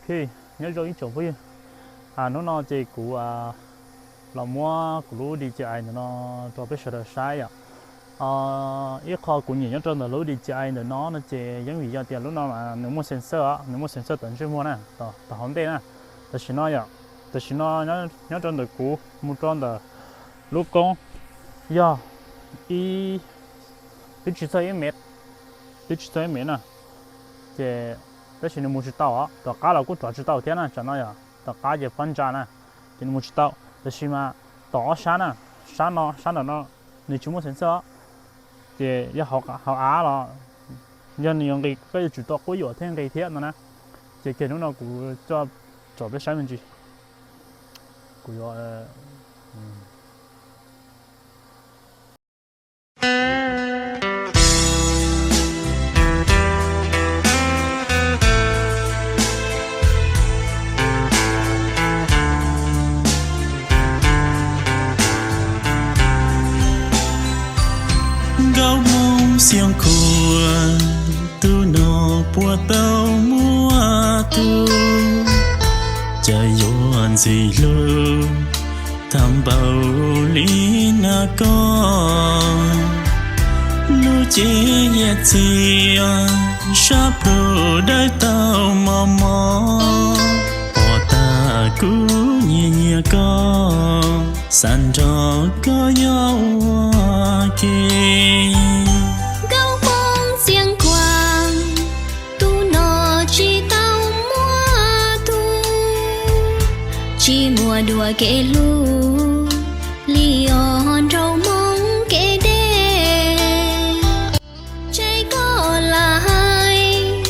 Ok, nyob zoo ib tsoom phooj ywg. Hnub no ces kuv los muab kuv lub D J I ntawm no rau peb sawv daws saib yom. Ib qho kuv nyiam nyob rau ntawm lub D J I ntawm no no ces yeej vim yog tias lub no mas nws muaj sensor os, nws muaj sensor tom ntsej muag na, tom hauv ntej na. Tam sim no yom, tam sim no nyob rau ntawm kuv mus rau ntawm lub koob yog ib, twb tsis txog ib mev, twb tsis txog ib mev na. Ces tab sis nws mus tsis tau os, tom qab los kuj rov tsis tau thiab na, tsam no yog tom qab ces phab ntsa na, ces nws mus tsis tau. Tab sis mas tom ob sab na, sab no sab nram no nws tsis muaj sensor os. Ces yog hauv av los yog nws yuav nqis koj yuav tsum tau quab yuam thiab nqis thiab no na. Ces kiag hnub no kuv coj tsom peb saib me ntsis. Kuv yuav Nkauj Hmoob Xyooj Khuam, tus no puas tau muaj tub, cas yuav ntxim hlub tag npaum li na koj. Lub cev yias txias sab plhu dawb tau mos mos, pom tag kuv nyias nyias koj, xav nrog koj nyob ua ke. Nkauj Hmoob Xyooj Khuam, tus no tsis tau muaj tub, tsis muaj dua kev hlub li os nraug Hmoob kev deb. Tseg koj lam hais,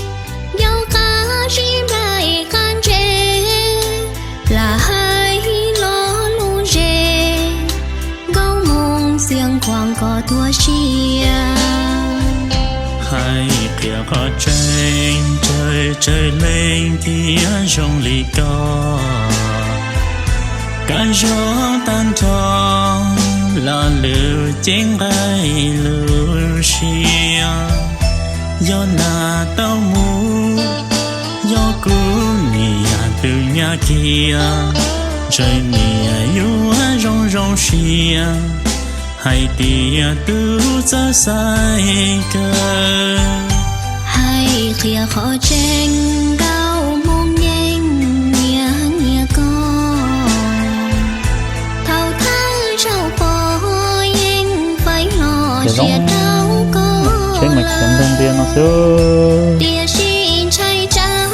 yog qab zib nplaig qab ntse, lam hais lo lus ze, Nkauj Hmoob Xyooj Khuam koj tuag siab. Hais qhia qhov tseeb tsawg tsawg leej thiaj zoo li koj, kab zog tag nrho los lwm ceeb nqaij lub siab. Yog nas tau mus, yog kuv niam twb nyab kiag, ntshe niam yuav zoo zoo siab, hais tias tub txawj xaiv kawg. Hais qhia qhov tseeb Nkauj Hmoob yeej nyias nyias koj, thaum thawj zaug pom yeej faib hlo siab rau koj lawm, tiam sis ntshai tsam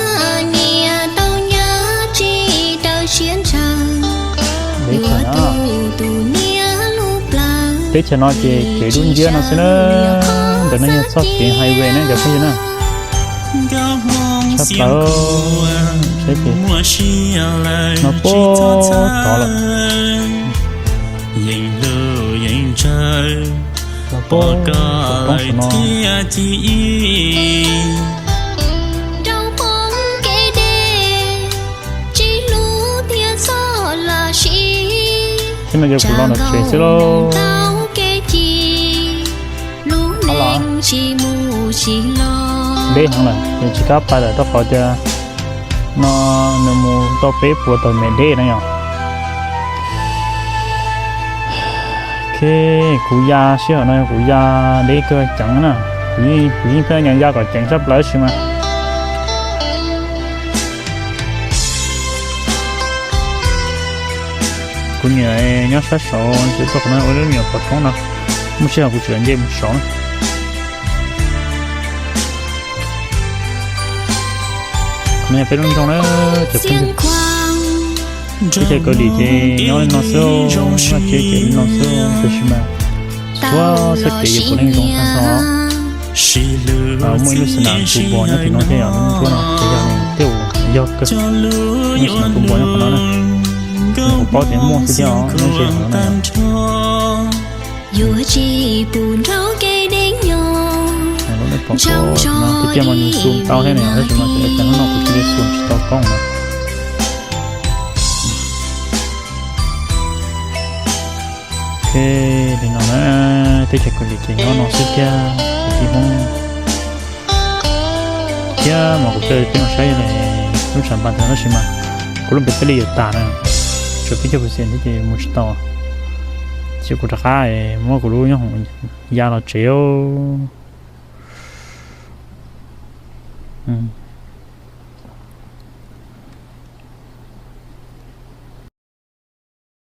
nyias tau nyab tsis raws siab ntshaw, yuav tu tus niam lub plawv. Teb chaws no ces kev dub nciab no xwb na, ntawm no yog txoj kev highway na cov phooj ywg na. Tshaj plaws, saib ces no puag tod lawm. Yeej hlub yeej ntshaw, los puag tom roob saum no. Tib no yog kuv los nram tsev xwb lauj. Deb heev lawm ces tsis kam pais lawm rau qhov tias no nws mus tau peb puas tawm mev deb na yom. Ok, kuv ya sij hawm no kuv ya deb kawg ceev na. Kuv yeej pheej nyas ya kom ceev tshaj plaws tab sis mas kuv niam nyob sab saud, tsis tau qhov no ua lub me nyuam pom roob no, muaj sij hawm kuv tseem nce mus saud na. Qhov no yog peb lub nroog na, cov phooj ywg. Teb chaws Kaus Lim ces nyob li no xwb, noj tsheb ces li no xwb, tab sis mas txhua txoj kev yuav puav leej zoo tag nrho. Muaj ib lub xwm nam tus npog nyob tim no thiab yom, lub nruab no ces yog nws tej uas yog kawg. Muaj ib lub xwm nam tus npog nyob qhov no na, nws kuv paub tias muaj xwb thiab os, nyob ze qhov no na yom. Lub nej pom no tiag tiag mas nws zoom tau thiab na yom, tab sis mas thaum hnub no kuv cia li zoom tsis tau koob na. Ok, li no na, teb chaws Kaus Lim ces nyob no xwb thiab, kuv tsis Hmoob thiab mas kuv coj peb mus saib li. Lub sam npas ntawd tab sis mas kuv lub npe peb li yuav tas na, tshuav peb caug percent thiab ces mus tsis tau. Ces kuv rov qab muab kuv lub nyob hoom ya los tsev.